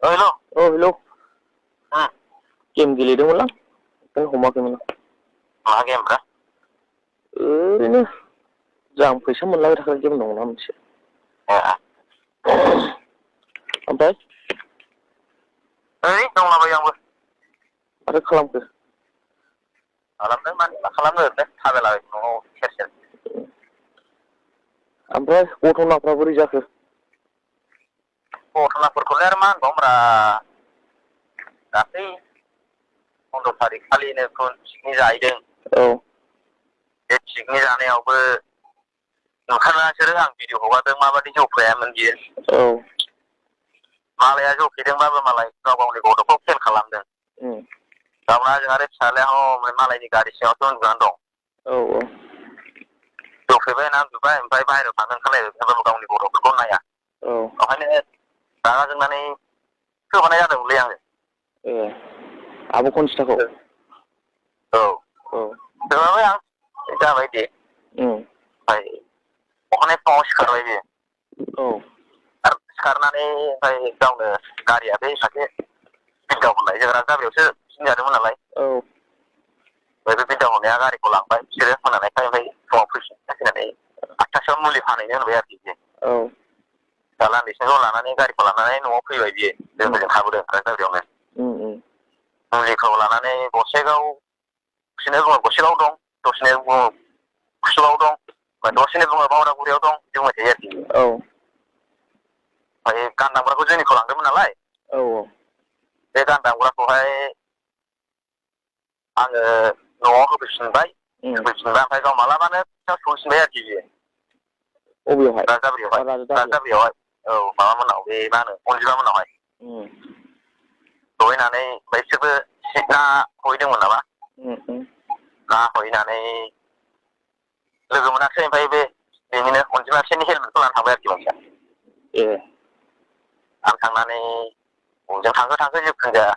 हेल'। हेल'। Game गेलेदोंमोनलां ओंखायनो हमाखैमोन आं। मा गेम ब्रा? ओरैनो जा फैसा मोनलाबाय थाग्रा गेम दङना मोनसे। ओमफ्राय? ओइ दंलाबायो आंबो। माथो खालामखो? खालामदों माने मा खालामनो ओरैनो थाबायलाबायदों न'आव सेर सेर। ओमफ्राय घटनाफ्रा बोरै जाखो? घटनाफोरखौलाय आरो मा होनबावनोब्रा दाख्लै 15 थारिख खालिनो पिकनिक जाहैदों। औ। बे पिकनिक जानायावबो नुखादोंना नोंसोरो आं भिडिअ हगारदों माबायदि जौखायामोन बियो। औ। मालाया जौफेदोंबाबो मालाय गाव गावनि गथ'खौ फेल खालामदों। गावना ओजों आरो फिसाज्लाया हनै मालायनि गारि सिङावसो उन्दुनानै दं। औ औ। जौफेबाय ना उन्दुबाय ओमफ्राय बाहेरायाव थांनो ओंखारलायबाय गावनि गथ'फोरखौ नाया। औ। ओंखायनो रागा जोंनानै होबोनाय जादोंमोनलै आङो। ए आब' खनजिथाखौ? औ। औ। होबाय आं जाबाय दे। ओमफ्राय अखानायै फुङाव सिखारबाय बियो। औ। सिखारनानै ओमफ्राय गावनो गारिया बै सासे हिनजाव होननाय जों राजाजारियावसो सिं जादोंमोन नालाय। औ। ओमफ्राय बे हिनजाव हरनाया गारिखौ लांबाय बिसोरो मोनानायखाय ओमफ्राय फुङाव फैफिननानै 8थासोआव मुलि फानहैनो होनबाय आरोखि बियो। औ। फिसाज्ला उन्दैसिनिखौ लानानै गारिखौ लानानै न'आव फैबाय बियो जों हजों थाबोदों राजाजारियावनो। मुलिखौ लानानै गसाइगाव दसेनो बुङो गसाइगाव दं दसेनो बुङो कुसुगाव दं दसेनो बुङो बावरागुरियाव दं बिदि बुंबाय थायो आरोखि। औ। ओमफ्राय गान दामग्राखौ जोंनिखौ लांदोंमोन नालाय। औ औ। बे गान दामग्राखौहाय आङो न'आव होफैफिनबाय। होफैफिनबा ओमफ्राय गाव मालाबानो सहैफिनबाय आरोखि बियो। अबेयावहाय? राजाजारियावहाय औ माबा मोनाव बे मा होनो अनजिमा मोननावहाय। सहैनानै बैसोरबो ना सहैदोंमोन नामा। ना सहैनानै लोगो मोनासै ओमफ्राय बेनिनो अनजिमा बिसोरनि हेलमेटखौ लानानै थांबाय आरोखि मानसिया। ए। आं थांनानै जों थाङो जिखुनु जाया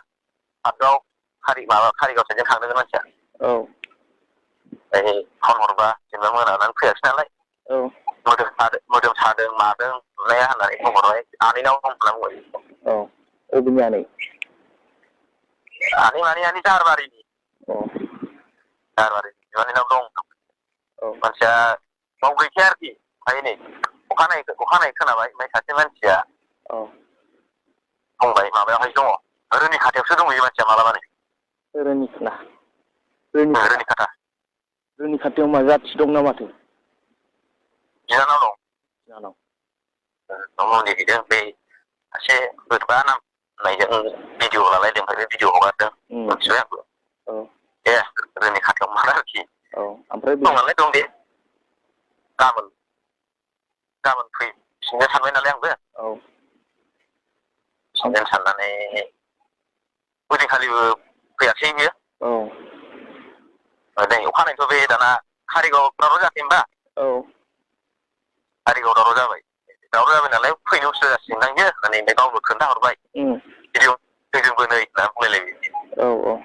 फासआव कारिगाव साइदजों थांदोंमोन मानसिया। औ। ओमफ्राय फन हरबा जेनेबा मोनानानै फैयासै नालाय। औ। मोदोम सादों मादों बुनाया होननानै बुंहरबाय आनैनाव दं होनना बुंबाय। औ अबेनि आनै? आनै माने जारबारिनि। अ। जारबारिनि बिमानैनाव दं। औ मानसिया बाव गैखाया आरोखि ओमफ्राय नै अखानायै खोनाबाय ओमफ्राय सासे मानसिया औ। बुंबाय माबायावहाय दङ रुनिखाथायावसो दंहैयो मानसिया मालाबानो। रुनिखाता। रुनिखातायाव मा जाथि दंना माथो? बिनानाव दं। बिनानाव। मुलि हैदों बे सासे बोरैबा नाम होननायजों भिडिअ लालायदों ओमफ्राय बे भिडिअ हगारदों मिथिबाय आंबो। औ। दे रुनिखातायाव मा आरोखि। औ ओमफ्राय दं नालाय दं दे गाबोन फैफिननो सानबाय नालाय आंबो। औ। थांगोन साननानै ओइदिनखालिबो फैयासै बियो। औ। नै अखानायैथ' बे दाना कारिगावआव दावराव जायाखै होनबा? औ। कारिगावआव दावराव जाबाय नालाय फैनो उसुबिदा जासिगोनदां बियो होननानै ओमफ्राय गावबो खोन्थाहरबाय। जोंबो नै होनना बुंलायलायबाय। औ औ।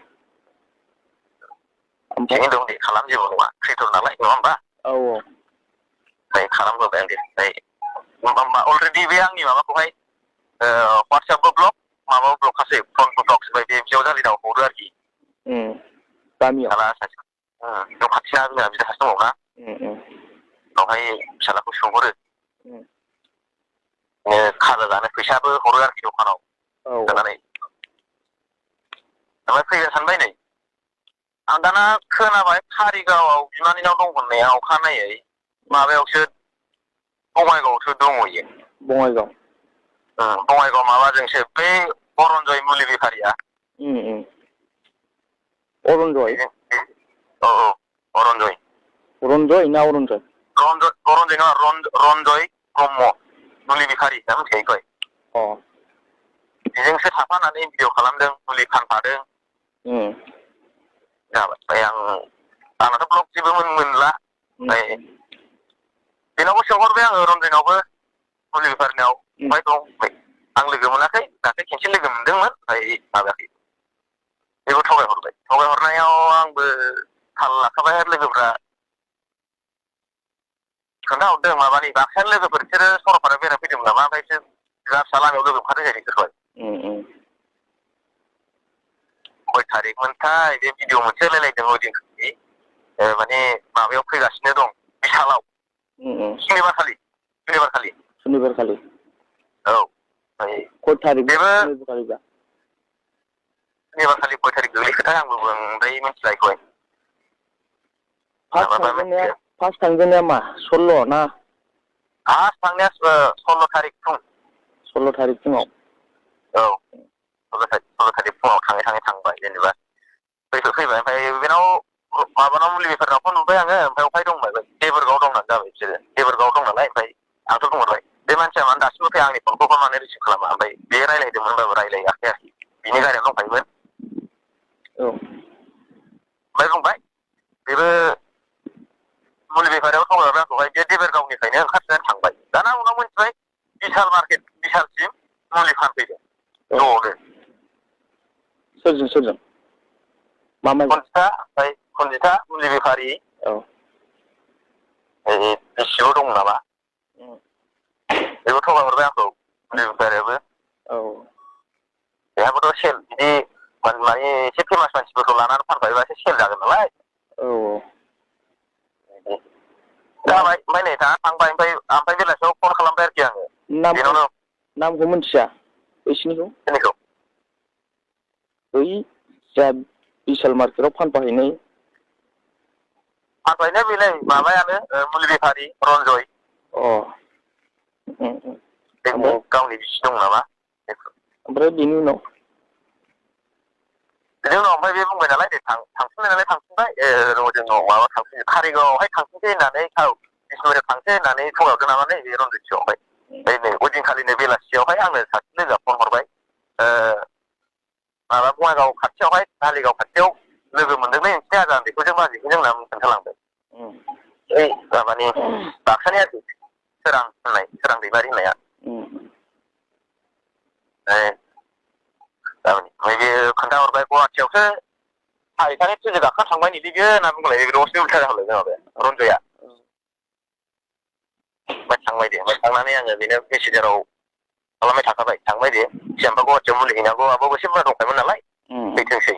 ओमफ्राय थिगैनो दं दे खालाम जेबो नङा थ्रिटर नालाय नङा होमबा? औ औ। ओमफ्राय खालामबोबाय आं दे ओमफ्राय अलरेडि बे आंनि माबाखौहाय वाट्सएपबो ब्लक माबाबो ब्लकखासै फनबो ब्लक बिदियाव जालिदाव हरो आरोखि। गामियाव न' खाथिना जोंना बिदा सासे दंबावोना। बेवहाय फिसाज्लाखौ सोंहरो। खाजा जानो फैसाबो हरो आरोखि दखानाव सोनानै। ओमफ्राय फैगोन सानबाय नै आं दाना खोनाबाय कारिगावआव बिमानैनाव दं होननाया अखानायै माबायावसो बङाइगावआवसो दंहैयो। बङाइगाव? बङाइगाव माबाजोंसो बै अरनजय मुलि बेफारिया। अरनजय? औ औ अरनजय। रन्जय ना अरनजय? रन्जय नङा रन्जय ब्रह्म मुलि बेफारि होनना मिथिखायो बेखौहाय? अ। बेजोंसो थाफानानै भिडिअ खालामदों मुलि फानफादों। जाबाय ओमफ्राय आंनाथ' ब्लक जेबो मोनला ओमफ्राय बेनावबो सोंहरबाय आङो रन्जयनावबो मुलि बेफारिनाव बबेहाय दं होनबाय। आं लोगो मोनाखै दाख्लै खेनसे लोगो मोनदोंमोन ओमफ्राय माबायाखै। बेबो थगायहरबाय थगायहरनायाव आंबो थाल लाखाबाय लोगोफ्रा खोन्थाहरदों माबानि बाक्सानि लोगोफोर बिसोरो सरलपारायाव बेरायनो फैदोंमोन नामा ओमफ्राय बिसोर बिमा फिसा लामायाव लोगो मोनखादों जाहैदों बिसोरखौहाय। खय थारिखमोनथाय बे भिडिअ मोनसे रायलायदों ओइदिनखालि माने माबायाव फैगासिनो दं बिसालाव सुनिबार खालि औ खय थारिख बेबो सुनिबार खालि खय थारिख गोग्लैखोथाय आंबो बांद्राय मिथिला इखौहाय फार्स्ट थांजेननाया मा 16 ना फार्स्ट थांनाया 16 थारिख फुं 16 थारिख फुङाव औ 16 थारिख फुङाव थांबाय जेनेबा फैबाय ओमफ्राय बेनाव माबानाव मुलि बेफारनावखौ नुबाय आङो ओमफ्राय अफाय दंबाय देबोरगाव दं होननानै जाबाय बिसोरो देबोरगाव दं नालाय ओमफ्राय आंथ' बुंहरबाय बे मानसिया मानो दासिमबो फैया आंनि फनखौ मानो रिसिभ खालामा ओमफ्राय बे रायलायदोंमोनबाबो रायलायाखै आरोखि बिनि गारियाव दंखायोमोन औ ओमफ्राय बुंबाय बेबो मुलि बेफारियाव थगायहरबाय आंखौहाय बे देबोरगावनिफ्रायनो ओंखारफिननानै थांबाय दाना उनाव मिथिबाय बिसालसिम मुलि फानफैदों ज'नो सोरजों मा खनजिथा मुलि बेफारि औ बिसिबो दं नामा बेबो थगायहरबाय आंखौ मुलि बेफारियाबो औ बेहाबोथ' सेल बिदि माने एसे फेमास मानसिफोरखौ लानानै फानफायोबा एसे सेल जागोन नालाय औ जाबाय ओमफ्राय नै दा थांबाय ओमफ्राय बेलासियाव फन खालामबाय आरोखि आङो नामखौ मिथिया बैसिनिखौ बै जा बिशाल मार्केटाव फानफाहैनाय बेलाय माबायानो मुलि बेफारि रन्जय गावनि बिसि दं नामा ओमफ्राय बेनि उनाव ओमफ्राय बे बुंबाय नालाय दे थांफिनबाय नालाय थांफिनबाय जोंनाव माबा थांफिन कारिगावआवहाय थांफिनसै होननानै बिसमुरियाव थांसै होननानै थगायहरदों नामा नै बे रनजितसियावहाय नै ओइदिनखालिनो बेलासियावहाय आंनो सासे लोगोआ फन हरबाय माबा बङाइगाव खाथियावहाय धालिगाव खाथियाव लोगो मोनदोंलै नोंसिनि आजा बेखौजों बाजैखौ जोंना खोन्थालांबाय माबानि बाक्सानि आरोखि सोरां दैमारि होननाया ओमफ्राय बे खोन्थाहरबाय गुवाहाटियावसो सारिथानि ट्रेनजों गाखोना थांबाय निदि बियो होनना बुंलाय दसेनो उल्था जाहरलाय माबाया रन्जया ओमफ्राय थांबाय दे ओमफ्राय थांनानै आङो बेनो पेसेन्जाराव खालामबाय थाखाबाय थांबाय दे सिगांबा गुवाहाटियाव मुलि हैनांगौ आबो एसे बुरजा दंखायोमोन नालाय फैथोंसै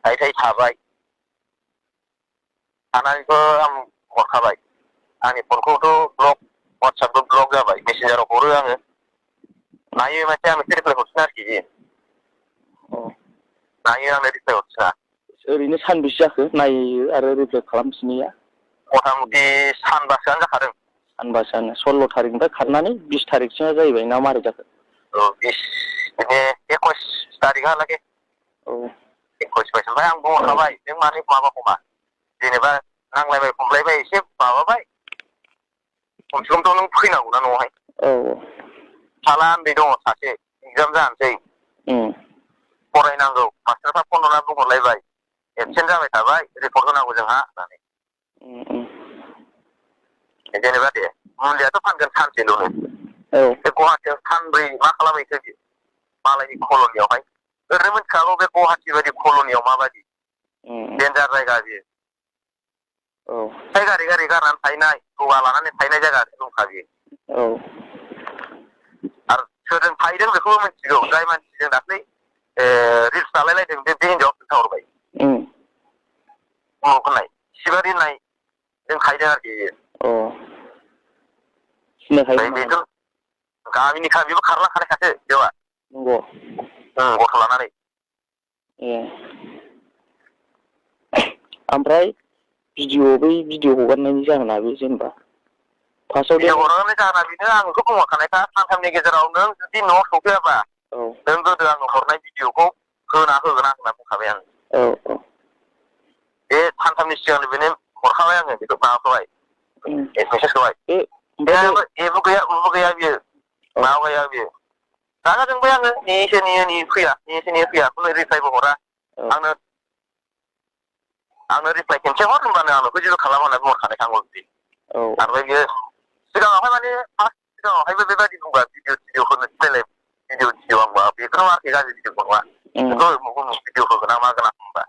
थायै थाबाय थानानैथ' आं हरखाबाय आंनि फनखौथ' ब्लक वाट्सएपबो ब्लक जाबाय मेसेन्जाराव हरो आङो नायो माथो आं एसे रिप्लाय हरफिना आरोखि नायो आंनो रिप्लाय हरफिना ओरैनो सानबेसे जाखो नायो आरो रिप्लाय खालामफिनैया मथा मथि सानबासोआनो जाखादों सानबासोआनो 16 थारिखनिफ्राय खारनानै 20 थारिखसिमा जाहैबाय ना मारै जाखो 21 थारिखहालागै 21 ओमफ्राय आं बुंहरखाबाय नों मानो माबा हमा जेनेबा नांलायबाय खमलायबाय एसे माबाबाय खमसे खमथ' नों फैनांगौना न'आवहाय फिसाला उन्दै दङ सासे एगजाम जानोसै फरायनांगौ मास्टारफ्रा फन हरना बुंहरलायबाय एबसेन्ट जाबाय थाबाय रिपर्ट होनांगौ जोंहा होननानै जेनेबा दे मुलियाथ' फानगोन सानसेल'नो बे गुवाहाटियाव सानब्रै मा खालामहैखो बियो मालायनि कल'नियावहाय ओरैनो मिथिखागौ बे गुवाहाटि बायदि कल'नियाव माबायदि डेन्जार जायगा बियो गारि गारनानै थाहैनाय गगा लानानै थाहैनाय जायगा दंखा बियो आरो सोरजों थाहैदों बेखौबो मिथिगौ जाय मानसिजों दाख्लै रिल्स लालायलायदों बे हिनजावा खोन्थाहरबाय होननाय सिबारि होननाय जों थाहैदों आरोखि बेथ' गामिनिखा बेबो खारलांखानायखासो बेवा गथ' लानानै ओमफ्राय भिडिअ हगारनायनि जाहोना बे जेनेबा भिडिअ हगारनायनि जाहोना बेनो आं बेखौ बुंहरखानायखा सानथामनि गेजेराव नों जुदि न'आव सफैयाबा नों गोदो आंनो हरनाय भिडिअखौ होना होगोन आं होनना बुंखाबाय आं बे सानथामनि सिगांनो बेनो हरखाबाय आङो बेखौ माबाखौहाय मेसेजखौहाय जेबो गैया उबो गैया बियो माबा गैया बियो रागा जोंबाय आङो नेयो फैया खुनु रिप्लायबो हरा आंनो रिप्लाय खेनसे हर होनबानो आं बेखौ जेबो खालामा होनना बुंहरखानायखा आंबो बिदि आरो बियो सिगाङावहाय माने फार्स्ट सिगाङावहायबो बेबायदि बुंबा भिडिअ होनो थिनलायलाय भिडिअ आंबा बेखौनो माखासे गाज्रि भिडिअखौ नङा बेखौ भिडिअ होगोन आं मा गोनां होनबा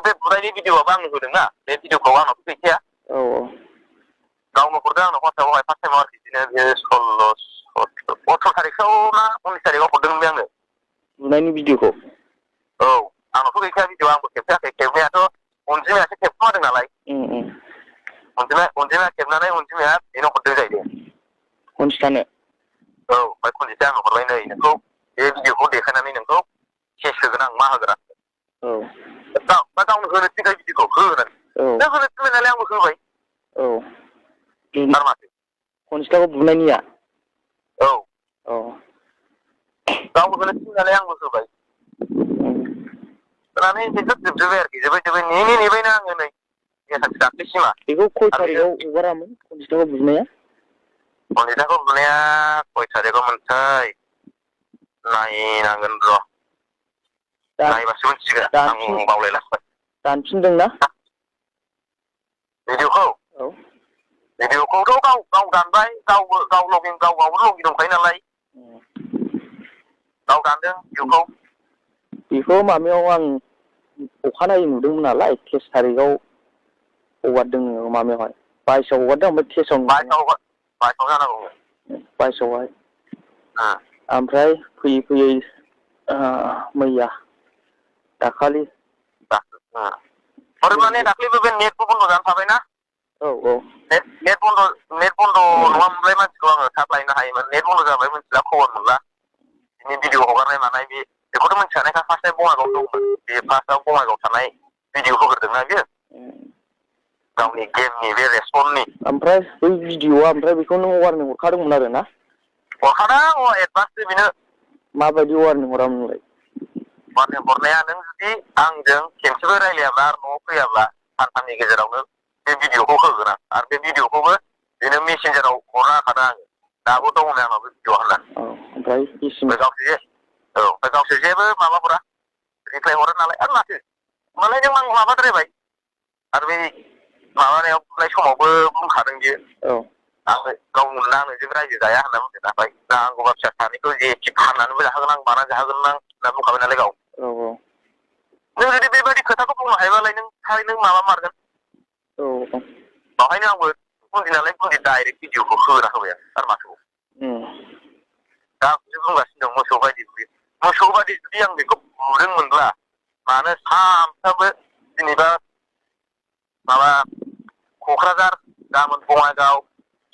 बे बुनायनि भिडिअआबो आंनो होदोंना बे भिडिअखौ आंनावथ' गैखाया गावनो हरदों आंनो हरथाबावहाय फार्स्ट टाइमाव आरोखि बिदिनो बे 18 थारिखसोआव ना 19 थारिखआव हरदोंमोन बे आंनो बुनायनि भिडिअखौ औ आंनावथ' गैखाया भिडिअ आंबो खेबफेराखै खेबनायाथ' अनजिमायासो खेबखुमादों नालाय अनजिमाया खेबनानै अनजिमाया बेनो हरदों जाहैदों खनजितानो औ ओमफ्राय खनजिताया आंनो हरबाय नै नोंखौ बे भिडिअखौ देखायनानै नोंखौ केस होगोन आं मा होगोन आं गावनो होनो थिनखाय भिडिअखौ हो होनानै नों होनो थिनबाय नालाय आंबो होबाय आरो माथो खनजिताखौ बुनायनिया औ गावनो होनो थिननानै आंबो होबाय होनानै बेखौ जोबजोब्बाय आरोखि जोब्बाय नेबायनो आङो नै सानसे दाख्लैसिमा बेखौ खय थारिखआव हगारामोन खनजिताखौ बुनाया खनजिताखौ बुनाया खय थारिखआव मोनथाय नायनांगोन र' नायबासो मिथिगोन आं बावलायलांबाय दानफिनदोंना भिडिअखौ भिडिअखौथ' गाव दानबाय गाव लगइन दंखायो नालाय गाव दानदों भिडिअखौ बेखौ माबायाव आं अखानायै नुदोंमोन नालाय 23 थारिखआव हगारदों माबायावहाय 22 हगारदों ओमफ्राय केसाव 22 जानांगौ 22आवहाय ओमफ्राय फैयै मैया दाखालि माने दाख्लैबो बे नेटबो बन्द' जाना थाबायना नेट बन्द' नङामोनलाय मानसिखौ आङो थाब लायनो हायोमोन नेट बन्द' जाबाय मिथिला खबर मोनला बिनि भिडिअ हगारनाय मानाय बेखौथ' मिथिखानायखा फार्स्ट टाइम बङाइगाव दंमोन बे फार्स्टआव बङाइगाव थानाय भिडिअ होग्रोदोंना बियो गावनि गेमनि बे रेस्पन्सनि ओमफ्राय बै भिडिअआ ओमफ्राय बेखौ नों वारनिं हरखादोंमोन आरो ना हरखादों एडभान्ससो बेनो माबायदि वारनिं हरामोन नोंलाय वारनिं हरनाया नों जुदि आंजों खेबसेबो रायज्लायाब्ला आरो न'आव फैयाब्ला सानथामनि गेजेरावनो बे भिडिअखौ होगोन आं आरो बे भिडिअखौबो बेनो मेसेन्जाराव हरनो होखादों आङो दाबो दङ आंनाव बे भिडिअआ होननानै ओमफ्राय गावसोर जेबो माबा हरा रिप्लाय हरा नालाय आरो माथो होमबालाय नों आं माबाद्रायबाय आरो बै माबानायाव बुनाय समावबो बुंखादों बियो आङो गाव मोनना नोंजों रायजो जाया होनना बुंदों नालाय दा आंखौबा फिसा सानैखौ जे फाननानैबो जाहोगोन आं माना जाहोगोन आं होनना बुंखाबाय नालाय गाव नों जुदि बेबायदि खोथाखौ बुंनो हायोबालाय नों माबा मारगोन बेवहायनो आंबो बुन्दि नालाय बुन्दि डाइरेक्ट भिडिअखौ होना होबाय आरो माथो दा बुंगासिनो दं मोसौ बायदि जुदि आं बेखौ बुदोंमोनब्ला मानो सानफ्रामबो जेनेबा माबा क'क्राझार गाबोन बङाइगाव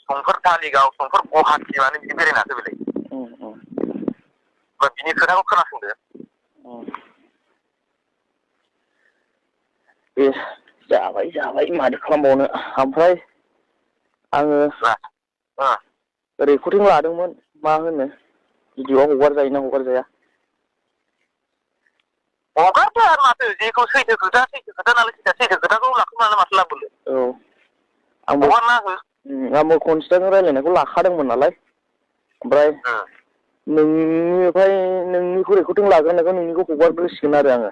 समफोर धालिगाव समफोर गुवाहाटि माने बिदि बेरायनासो बेलाय बिनि खोथाखौ खोनासंदो बे जाबाय माथो खालामबावनो ओमफ्राय आङो रेकर्डिं लादोंमोन मा होनो भिडिअआ हगार जायोना हगार जाया हगारदो आरो माथो जेखौ सैथो खोथा नालाय सैथो खोथाखौ लाखुमानानै माथो लाब मोननो हगारना हो आंबो खनजिताजों रायज्लायनायखौ लाखादोंमोन नालाय ओमफ्राय नोंनिखौ रेकर्डिं लाग्रोनायखौ नोंनिखौ हगारग्रोसिगोन आरो आङो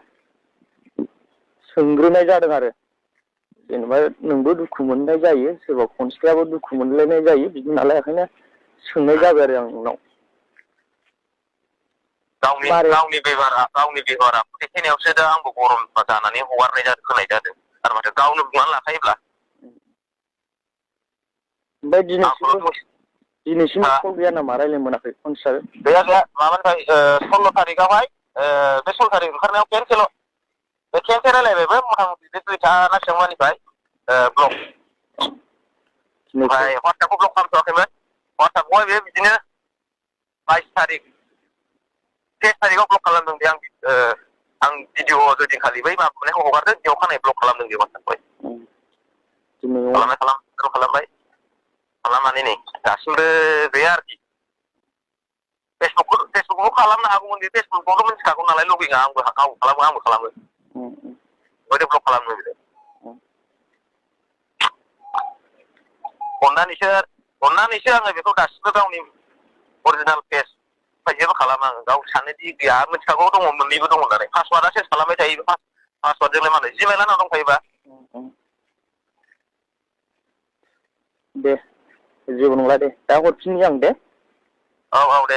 सोंग्रोनाय जादों आरो जेनेबा नोंबो दुखु मोननाय जायो सोरबा खनजितायाबो दुखु मोनलायनाय जायो बिदि नालाय ओंखायनो सोंनाय जाबाय आरो आं नोंनाव गावनि बेबहारा देखायनायावसो दा आंबो गरम जानानै हगारनाय जादों होनाय जादों आरो माथो गावनो बुंनानै लाखायोब्ला ओमफ्राय दिनैसिम कल गैया नामा रायज्लायनो मोनाखै खनजिताजों गैया माबानिफ्राय 16 थारिखआवहाय बे 16 थारिख ओंखारनायाव केन्सेल रायलायबायबो मथा मथि बे 2था ना बेसेबांनिफ्राय ब्लक ओमफ्राय वाट्सएपखौ ब्लक खालामथ'वाखैमोन वाट्सएपखौहाय बे बिदिनो 22 थारिख 23 थारिखआव ब्लक खालामदों बे आं भिडिअ जदिनखालि बै माबानायखौ हगारदों बेयाव खानाय ब्लक खालामदों बे वाट्सएपखौहाय खालामबाय खालामनानै नै दासिमबो गैया आरोखि फेसबुकखौ खालामनो हागौमोन बे फेसबुकखौथ' मिथिखागौ नालाय लगिङा आंबो खालामो ओरैनो ब्लक खालामो बिदि अननानैसो आङो बेखौ दासिमबो गावनि अरिजिनेल पेज जेबो खालामा आङो गाव सानोदि गैया मिथिखागौ दङ मोननैबो दङ नालाय पासवार्डआ चेन्ज खालामबाय थायो पासवार्डजोंलाय मालाय जिमेइल आंनाव दंखायोबा दे जेबो नंला दे दा हरफिननि आं दे औ दे